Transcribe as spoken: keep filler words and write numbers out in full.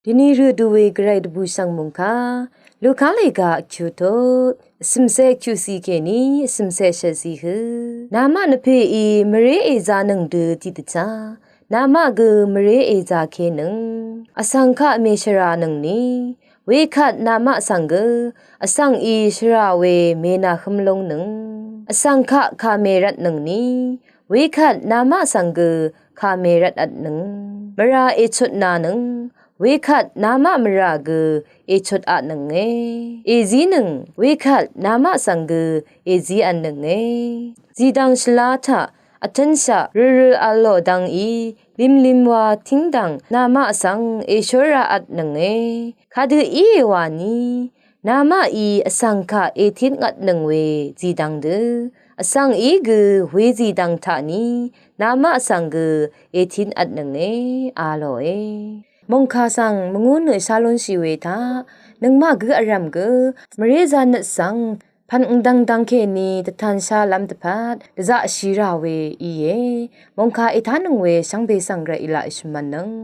Dini rø duwe gvray dvbù shv̀ng mungka Luka lèga vkyutut vsø̀mse vkyusi kèní vsø̀mse shvtsi hø. Namaq nvpèí mvré èzanøng dø tiqdvchá namaq gø mvré èzakenøng vsvng kaq mèshvranøngni, wekvt namaq svng gø vsvng í shvra we mènàhøm lóngnøng, vsvng kaq kàmè rvtnøngni, wekvt namaq svng gø kàmè rvt vtnøng, mvra èchutnanøng, wekvt namaq mvra gø èchut vtnønge. Èzínøng, wekvt namaq svng gø èzí vtnønge. Zìdvng shvlá taq vtǿnshaq rørø v̄l lò dvngí limlim wa tíngdv̀ng namaq svng èshóra vtnønge. Kadø íe wani, namaqí vsvng kaq ètínvtnøng we zìdvng dø, vsvng í gø we zìdvng taqni namaq svng gø ètínvtnønge a lòe. Mòngkà svng mvngú nø shá lúnshì we taq nøngmaq gǿ vrv̀m gø mvrézā nøt svng pv̀n vdv̀ngdv̀ng kèní dvtansha lv́m dvpvt dvzaqshì rà we íe. Mòngkà ètánøng we shvngbe svng gvray í laq èshvmv̄nnøng.